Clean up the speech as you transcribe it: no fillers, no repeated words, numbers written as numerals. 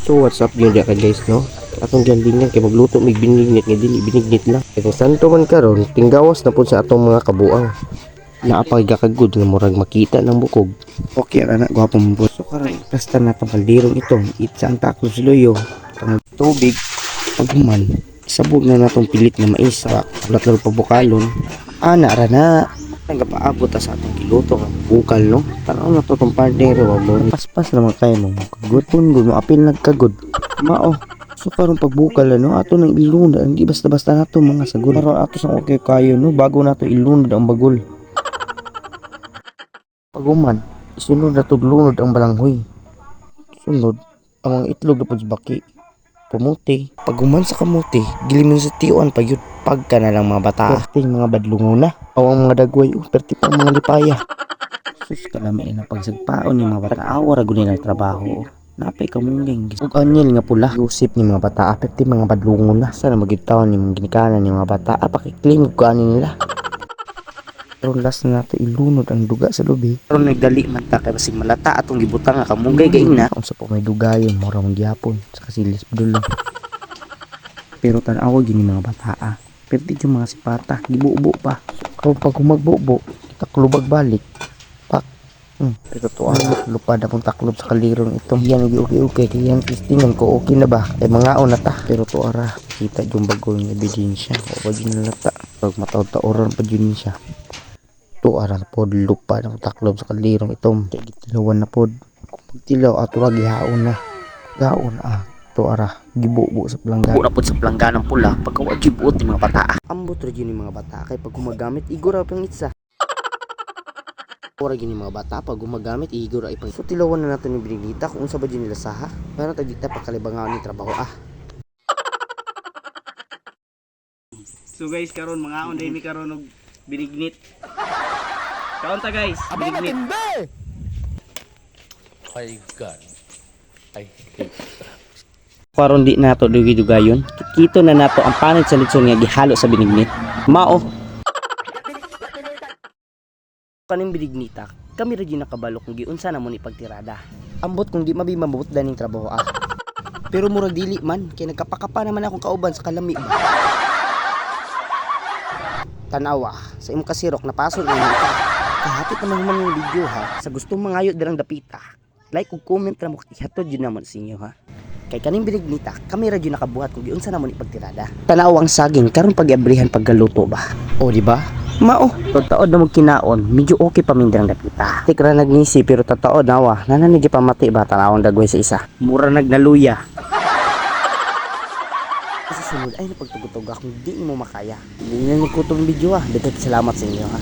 So what's up yun ka guys, no? Atong galingan kay magluto mig binignit nga dili binignit lang. Kay kung santo man karon, tinggawas na pud sa atong mga kabuang. Naapay gakagud nga murag makita ng bukog. Okay ra na, gwapo mo po. So karon basta na tong kalderong itong itsa ang taklo sa luyo. Tangag tubig paghuman sabog na natong pilit nga mais sa ulat lang pabukalon. Ana ra na nagapaabot ta sa atong giluto nga bukal, no. Tanaw na to tong partner wa mo. Paspas naman kayo mo. Kagutun gud mo apil nagkagud. Mao. So karon pagbukal, ano, ato nang ilunod, hindi basta-basta nato mga sagol. Karon ato sang okay kayo, no, bago nato ilunod ang bagol. Paguman, isunod na lunod ang balanghoy. Sunod, ang mga itlog na pud sa baki. Pumuti. Paguman sa kamuti, gilimon sa tiwan pagyud pagka na lang mga bata. Perting mga badlungona. O ang mga dagway, oh, perti pa ang mga lipaya. Sus, kalami na pagsagpaon ni mga bata. Awa ra gud nila trabaho. Oh. Napay kamunggeng. Ug anyil nga pula. Yusip ni mga bata, perti mga badlungon na. Sana magitaon ni mga ginikanan ni mga bata. Pakiklaim ko ani nila. Karon last na nato ilunod ang duga sa lubi. Karon nagdali man ta kay basig malata atong gibutang nga kamunggay gay na. Unsa pa may dugayon, mura man gihapon sa kasilis dulo. Pero tan-awa gini mga bata ah. Perti yung mga sipata, gibubo pa. Karon pag humagbubo, taklubag balik. Pak. Pero to ang lupad akong taklob sa kalirong ito. Yan gi okay okay kay yan testingan ko okay na ba? Kay mangaon na ta. Pero to ara, kita yung bagol nga ebidensya. O pa jud nalata. Pag mataod-taoran pa jud ni siya. To ara na pod lupa ng taklob sa kalirong itom. Kay gitilawan na pod. Kung pagtilaw ato ra gihaon na. Gaon ah. To ara gibubo sa planggana. Buo na pod sa plangganang pula pagka wa gyud buot ni mga bata. Ambot ra gyud ni mga bata kay pag gumagamit igor ra pang itsa. Ora gyud ni mga bata pag gumagamit igor ra ipang. So tilawan na nato ni Brigita kung unsa ba gyud nila saha. Para tag dita pagkalibangaon ni trabaho ah. So guys, karon mga on mi karon og binignit. Kaon ta guys, binignit. My God. I hate Karon di nato dugi-dugayon. Kito na nato ang panit sa litson nga gihalo sa binignit. Mao. Kaning binignita, kami ra gyud nakabalo kung giunsa na mo ni pagtirada. Ambot kung di mabi mabutdan ning trabaho ah. Pero murag dili man kay nagkapakapa naman akong kauban sa kalami ba. Tanawa, sa imong kasirok napasol ni ka. Kahapit naman human yung video ha. Sa gustong mangayo dirang dapita, like ug comment ra mo, ihatod yun naman sa inyo ha. Kay kaning binignita, kami ra gyud nakabuhat kung giunsa na mo ni pagtirada. Tanaw ang saging karon pag-abrihan paggaluto ba. O di ba? Mao, tataod na mo kinaon, medyo okay pa min dirang dapita. Tik ra nagnisi pero tataod nawa, nananigi pamati ba tanawang dagway sa isa. Mura nagnaluya. Sa sunod ay napagtugtog kung di mo makaya. Hindi na ni kutong video ah. Daghang salamat sa inyo ha.